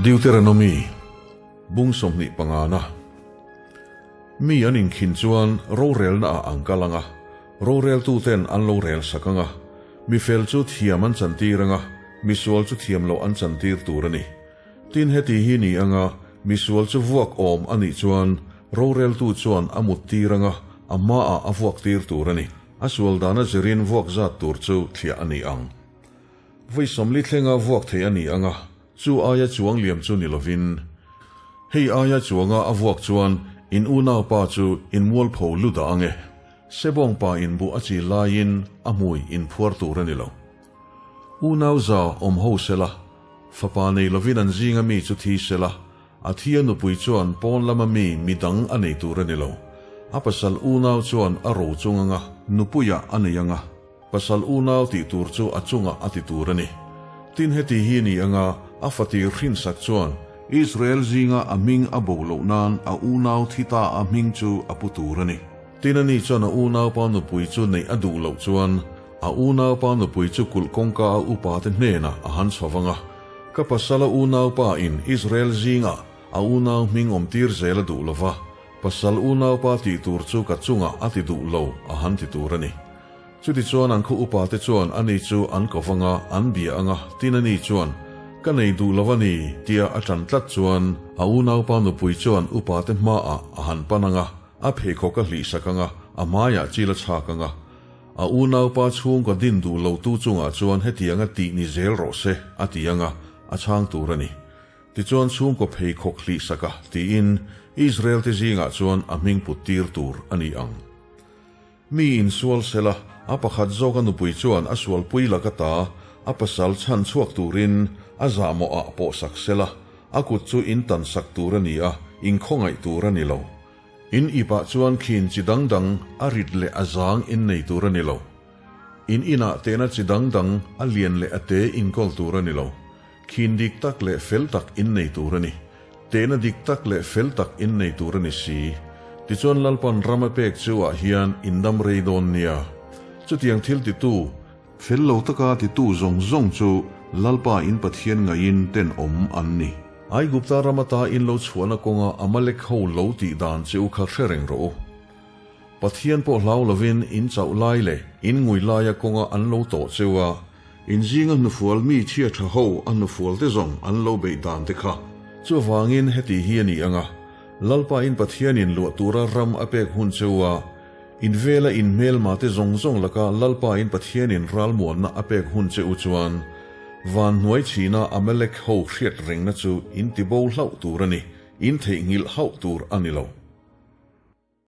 Deuteronomy, Bung 25 na. Mi an inkhin chuan rorelna ah an kal anga, roreltuten an lo rel sak anga, mi fel chu thiam an chantir anga, misual chu thiam loh an chantir tur a ni. Tin heti hi ni anga, misual chu vuak awm a nih chuan roreltu chuan a mut tir anga, a hmaah a vuak tir tur a ni. A sual dana zirin vuak zat tur chu thliah a ni ang. Vawi 40 thlenga vuak thei a ni anga, chu aia chuang liam chu ni lovin, hei aia chuanga a vuak chuan in unaupa chu in mualpho lu dah ange. Sebawng pa in buh a chi laiin a hmui in phuar tur a ni lo. Unau za awm ho sela, fapa nei lovin an zinga mi chu thi sela, a thi a nupui chuan pawn lama mi midang a nei tur a ni lo. A pasal unau chuan a ro chung anga nupuiah a nei anga. Pasal unau tih tur chu a chungah a ti tur a ni. Tin heti hi ni anga a fatir hrinsak chuan Israel zinga a hming a bo loh nan a unau thi ta a hming chu a pu tur a ni. Tin ani chuan a unaupa nupui chu neih a duh loh chuan a unaupa nupui chu kulh kawngka a upa te hnenah a han chho vang a, Ka pasala unaupa in Israel zinga a unau hming awm tir zel a duh lo va, pasal unaupa tih tur chu ka chungah a ti duh lo a han ti tur a ni. Chutichuan an khaw upate chuan ani chu an ko vang a, an bia ang a, tin ani chuan, Ka nei duh lo a ni, tia a ṭan tlat chuan a unaupa nupui chuan upate hmaah a han pan ang a, a pheikhawk a hlihsak ang a, a hmaiah chil a chhak ang a. A unaupa chhungkaw din duh lotu chungah chuan hetianga tih ni zel rawh se, a ti ang a, a chhang tur a ni. Tichuan chhungkaw pheikhawk hlihsak a, tiin Israel-te zingah chuan a hming put tir tur a ni ang. Mi insual sela, a pakhat zawk a nupui chuan a sualpui lak ata a pasal chhan chhuak turin a zahmawh ah pawh sak sela, a kut chu in tan sak tur a ni a, in khawngaih tur a ni lo. In ip ah chuan khin chi dang dang a rit leh a zang in nei tur a ni lo. In inah tehna chi dang dang a lian leh a te inkawl tur a ni lo. Khin dik tak leh fel tak in nei tur a ni. Tehna dik tak leh fel tak in nei tur a ni si. Tichuan Lalpan ram a pek chu ah hian in dam rei dawn nia. Chutiang thil titu, fel lo taka titu zawng zawng chu Lalpa in Pathian ngaihin tenawm an ni. Aigupta ram ata in lo chhuahna kawnga Amalek ho lo tih dan che u kha hre reng rawh u. Pathian pawh hlau lovin in chauh lai leh in ngui laia kawnga an lo tawh cheu a, in zinga hnufual mi chhia tha ho a hnufual te zawng an lo beih dan te kha. Chuvangin heti hi a ni ang a, Lalpa in Pathianin luah tura ram a pek hun cheu a, in vela in hmelma te zawng zawng laka Lalpa in Pathianin ralmuanna a pek hun che u chuan, van hnuai chhina Amalek ho hriat rengna chu in tibo hlauh tur a ni, in theihnghilh hauh tur a ni lo.